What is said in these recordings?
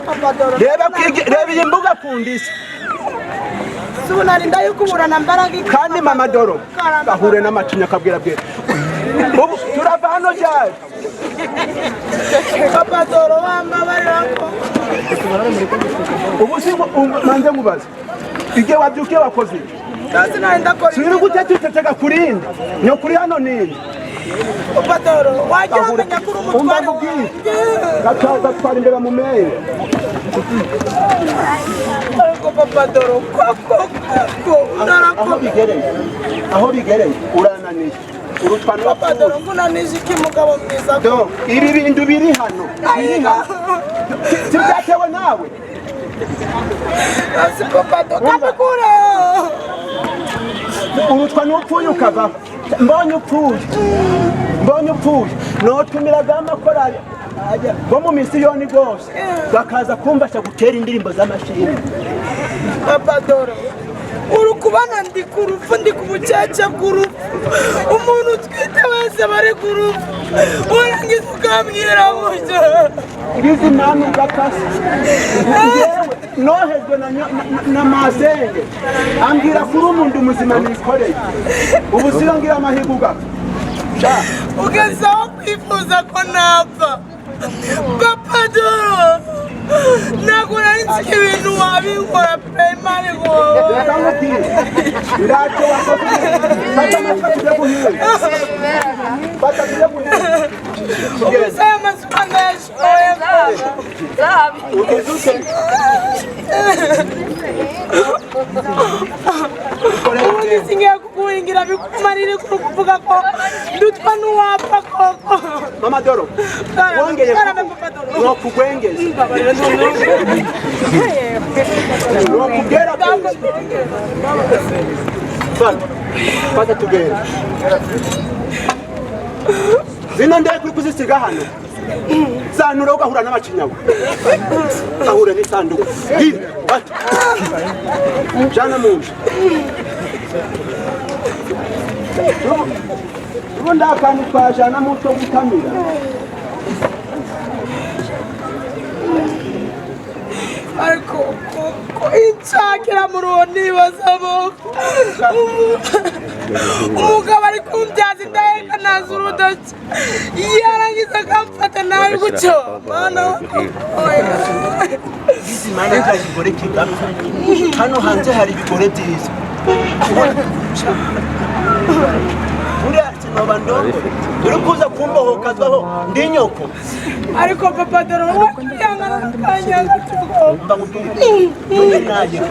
Papa Doro. Reba reba iyi mbuga kundisa. Si ubu nari ndayikuburana mbaraga iki? Kandi mama Doro gahure n'amacinya akabwira bwira ubu turava hano ryari? Papa Doro, wambabarira ko. Ubu si manze nkubaze, igihe wabyukiye wakoze iki? Kasi nari ndakora. Siri gute tutetega kurindi nyokuri hano ninde? Papa Doro, wagira wamenya ko uri Umva umutware nkubwire. wanjye. Gatwara imbeba mu menyo. Ariko Papa Doro, koko koko Aho narakomeye. bigereye, aho bigereye urananiye, urutwa Papa Doro, n'uwapfuye. nkunanije iki, mugabo mwiza? Do, ibi bintu biri hano, biri hano si byatewe nawe. Asi Papa Doro, kabikure. Urutwa n'upfuye ukavaho. Mbonye upfuye, mbonye upfuye, notumiraga amakorali bo mu misiyoni rwose bakaza kumfasha gutera indirimbo z'amashimwe. Papa Doro, uri kubona ndi ku rupfu, ndi ku bucece bw'urupfu. Umuntu utwite wese bari ku rupfu, urangiza ukambwira gutyo. Ngize impamvu ugakase yewe nohejwe na masenge ambwira kuri umuntu muzima nikoreye ubu siyo ngira amahirwe ugapfa. Sha. Ugeze aho kwifuza ko napfa, Papa Doro? Ntabwo nari nzi ko ibintu wabinkora pe. Imana iguhobe. Reka nkubwire, ntacyo wakoze. Fata amasuka tujye guhinga, fata tujye guhinga. Ubusa aya masuka ndayashoye. Ugize ute? Ubundi singiye kuguhingira bikumarire kuri kuvuga ko ndutwa n'uwapfa koko. Mama Doro, wongeye Karame, Papa Doro. Nokugwengeza nokugera. Fata, fata tugende. Zino ndeke uri kuzisiga hano zanura ugahura n'abacinyawe, ugahura n'isanduku. Gira fata, jana mu nzu. Ubu nta kantu twajana mu two gutamira. Ariko koko inshakira muri uwo nibaza boko umugabo ari kumbyaza indaheka naza urudoki, yarangiza akamfata nabi gutyo, mana. Izi mana, nta kigore kidapfa hano hanze, hari ibigore byiza. Buriya sinoba ndongo uri kuza kumbohokazwaho ndi nyoko. Ariko Papa Dore, wowe kwihangana akanya gato. Mba nkubwire, none naye.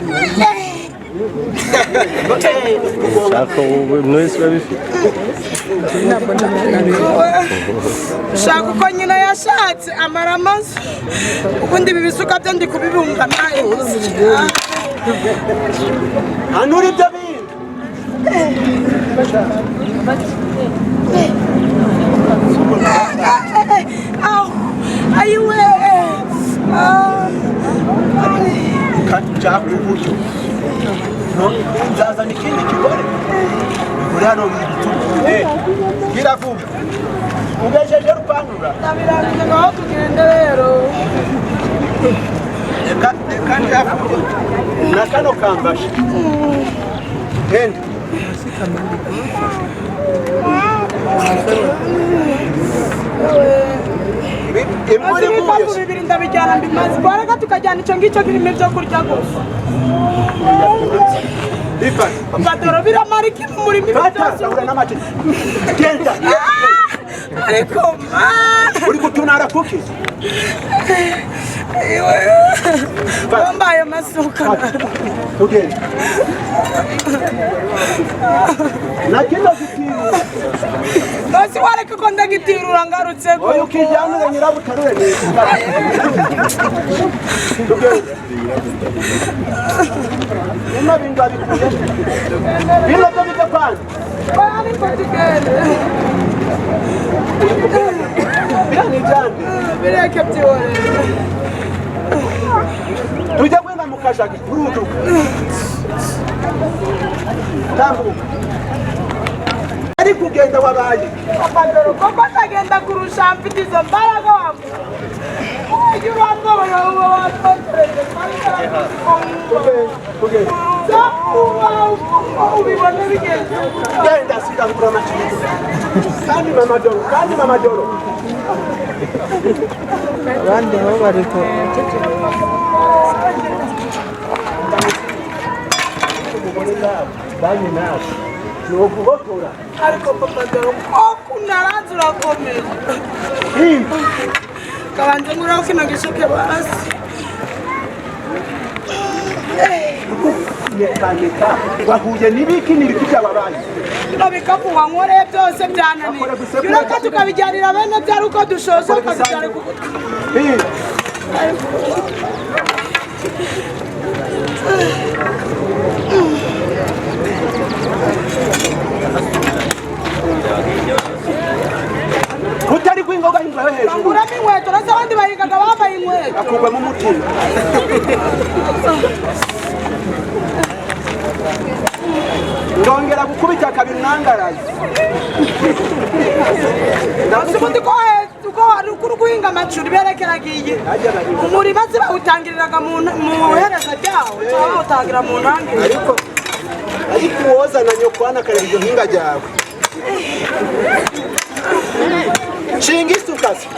Shaka ubu mwese urabifite. Shaka uko nyina yashatse amara amazu, ubundi ibi bisuka byo ndi kubibumva nawe. Hano uri ibyo bintu. Aho ayiwe. Nshaka uburyo nzazana ikindi kigore uri hano biri gutuma gira vuba ugejeje rupanura. Ndabirangije, ngaho tugende rero. Reka reka nshaka uburyo na kano kambashi genda. Imvura Maze iguye. Ibikapu bibiri ndabijyana mbimaze twareka tukajyana icyo ngicyo kirimo ibyo kurya gusa. Ifata. Papa biramara iki mu murima ibi Fata. byose? Ahura n'amacini, genda. Ariko mana. Uri gutunara kuki? Wambaye amasuka. Tugenda na kino gitiyo. Basi wareka ko ndagitirura ngarutse ko. Oya, ukijyanire nyirabutarure neza. Tugenda. Bino bintu babikuye, bino byo bijya kwanza. Ariko tugende. Biriya ni ibyande. Bireke, byihorere. Tujya gwenda mu kajagi uruduka tambuka ari kugenda wabaye. Papa Dore, koko atagenda kurusha mfite izo mbaraga wamuha ujya urambabara uba. Ubibone bigenze. Genda siga ngura amacinya. Kandi mama Doro, kandi mama Doro. Abandi bo bari ku Banyi nawe. Ni ukubotora. Ariko papa Doro koko unaranze urakomeje. Kabanze nguraho kino gishuke basi. Wahuye n'ibiki n'ibiki byababaye? Bino bikapu wankoreye byose byananiye. Bireka tukabijyanira bene byari uko dushoje ukabijyana ku gutwi. Utari kwingoga hindura hejuru. Banguramo inkweto ndetse abandi bahingaga bambaye inkweto. Akugwamo umutima. Ndongera gukubita kabiri nangaraye. Ubundi ko uri guhinga amacuri berekeragiye umurima bawutangiriraga mu ihereza ryawo cyangwa bawutangira mu ntangiriro. Ariko uwoza na nyokwana akareba iryo hinga ryawe. Shinga isuka se.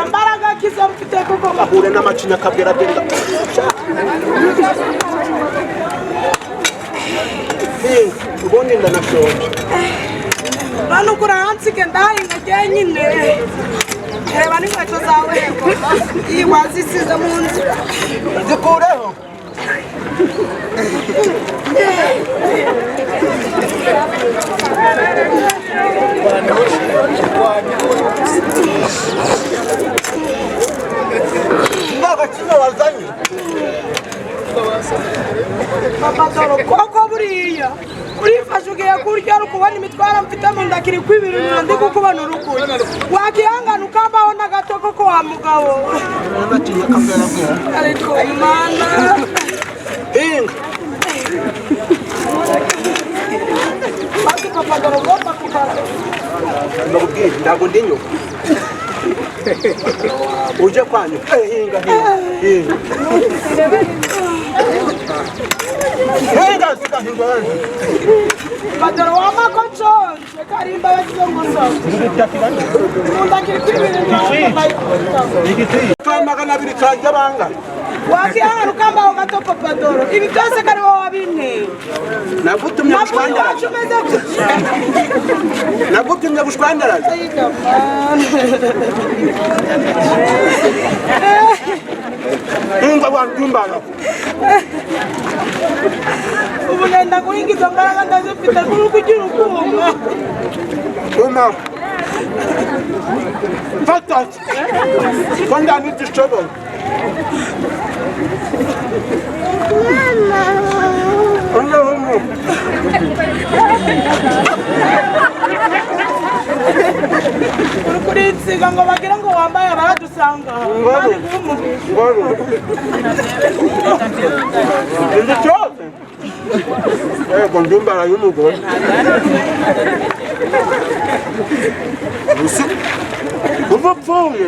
Mbaraga kizo mfite kuko ahure n'amacinya akabwira bwenda. Ubundi ndanashonje. None uko urahansige ndahinga jyenyine. Reba n'inkweto zawe iyi wazisize mu nzira. Zikureho. Ndagakina wazanye. Papa Doro koko buriya urifashe ugiye kurya uri kubona imitwaro mfite mu nda kiri kwibirindura ndi kukubona urukuye wakihangana ukambaho na gato koko wa mugabo. Ariko mana hinga. Basi Papa Doro ugomba kukaza. Ndakubwiye ntabwo ndi nyoko. Uje kwanyu hinga hinga hinga. Hinga sika hinga. Padoro wamako nshonje karimba bagize ngo nsonje. Munda kiri kwibirindura. Ka 200 kajya banga. Wakihangana ukambaho gato Papa Doro ibi byose kari wowe wabinteye. Nagutumye gushwandaraza. Nagutumye gushwandaraza. Hinga wandumbana. Ubu nenda guhinga izo mbaraga ndazifite kuri kugira ukumva. Uma. Fata. Kwanda nitishobora. Uri kurinsiga ngo bagire ngo wambaye abaradusanga. Yego ndumbara y'umugore. Uva upfuye.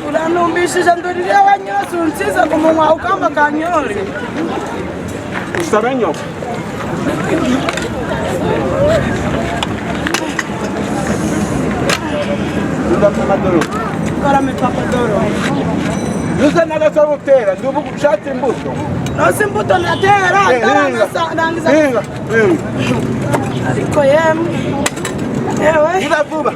Uranumbishije ndurire abanyose unsize ku munwa ukamba kanyore. Usabe nyoko. Karame Papa Doro. Yuze n'agasaba utera ndubu ushatse imbuto. Nose imbuto natera ndarangiza. Hinga. Ariko yemwe. Ewe. Vuba vuba.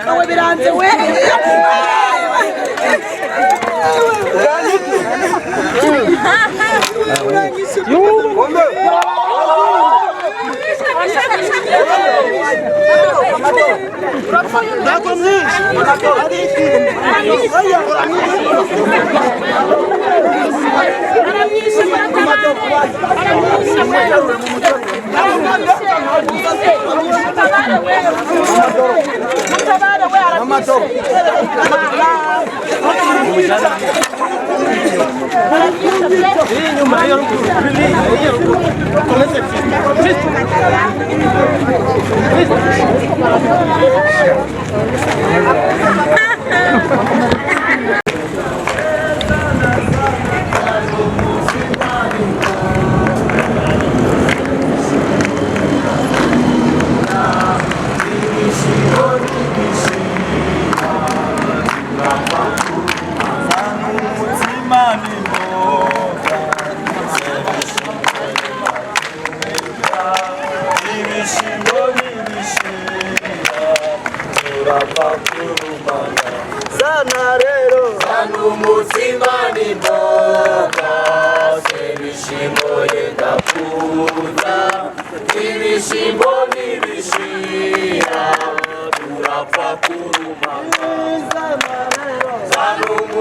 Guhaguruka we, biranze we. Ntabwo mwinshi ari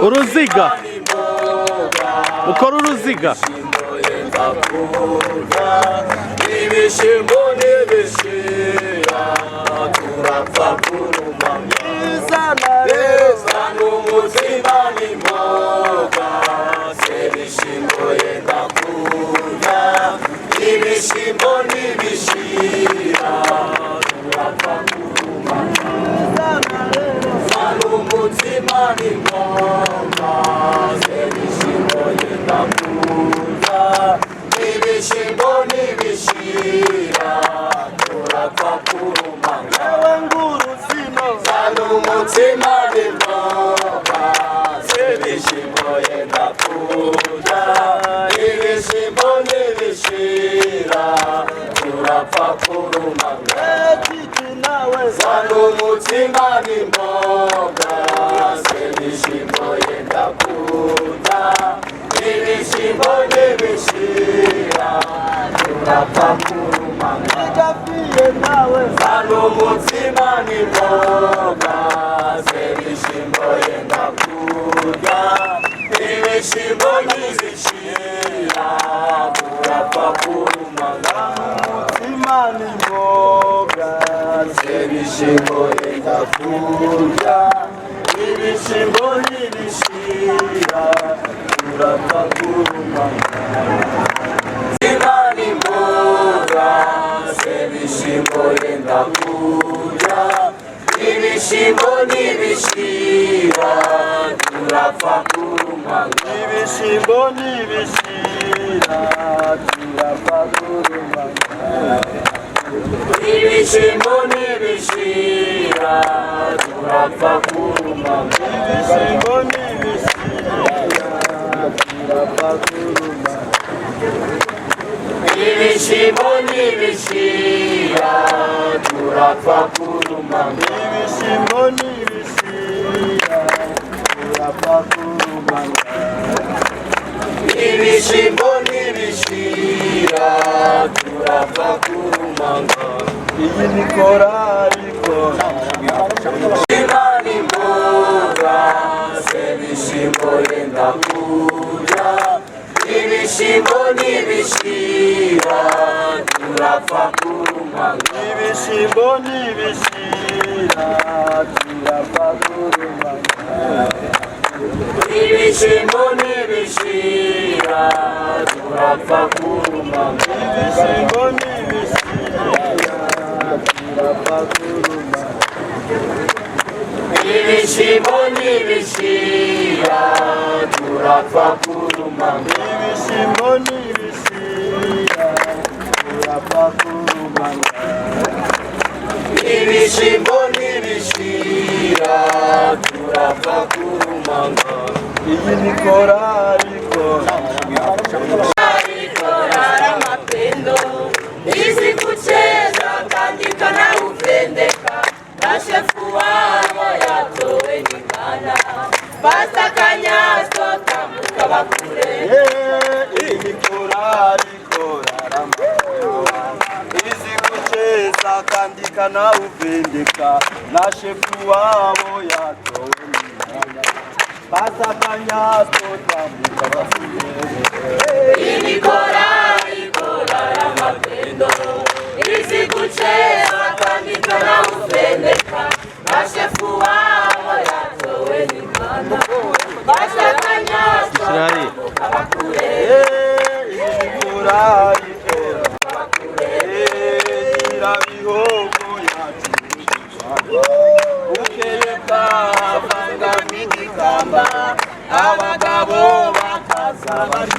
Uruziga, ukora uruziga. Ibishimbo n'ibishira turapfa kurumanya, zana umutsima n'imboga, sebishimbo yenda kurya. Ibishimbo n'ibishira turapfa kurumanya, zana umutsima n'imboga, sebishimbo yenda kurya. Ibishimbo n'ibishira turapfa kurumanya, zana umutsima n'imboga, sebishimbo yenda kurya. Ibishimbo n'ibishira turapfa kurumanya, zana umutsima n'imboga, sebishimbo yenda kurya. Ibishimbo n'ibishira turapfa kurumanya, zana umutsima n'imboga, sebishimbo yenda kurya. Ibishimbo n'ibishira turapfa kurumanya, umutsima n'imboga, sebishimbo yenda kurya. Ibishimbo n'ibishira turapfa kurumanya, umutsima n'imboga, sebishimbo yenda kurya. Ibishimbo n'ibishira turapfa kurumanya, ibishimbo n'ibishira turapfa kurumanya, ibishimbo n'ibishira turapfa kurumanya, ibishimbo n'ibishira turapfa kurumanya, ibishimbo n'ibishira turapfa kurumanya, ibishimbo n'ibishira turapfa kurumanya, ibishimbo n'ibishira turapfa kurumanya. Iyi ni korari kora Umutsima n'imboga, sebishimbo yenda kurya. Ibishimbo n'ibishira turapfa kurumanya, ibishimbo n'ibishira turapfa kurumanya, ibishimbo n'ibishira turapfa kurumanya, ibishimbo n'ibishira turapfa kurumanya, ibishimbo n'ibishira turapfa kurumanya, ibishimbo n'ibishira turapfa kurumanya, ibishimbo n'ibishira turapfa kurumanya. Iyi ni korari kora Korara mapendo izi kucheza kandi kana upendeka bashefu wabo. Irawufindika na shefu wabo yatowe n'Imana. Basakanyatwo twambuka bakurebe. Ikora y'amapendo izi guceza kandi ikanawufendeka na shefu wabo yatowe n'Imana basakanyatwo Shyira hariya. Abagabo bakaza bari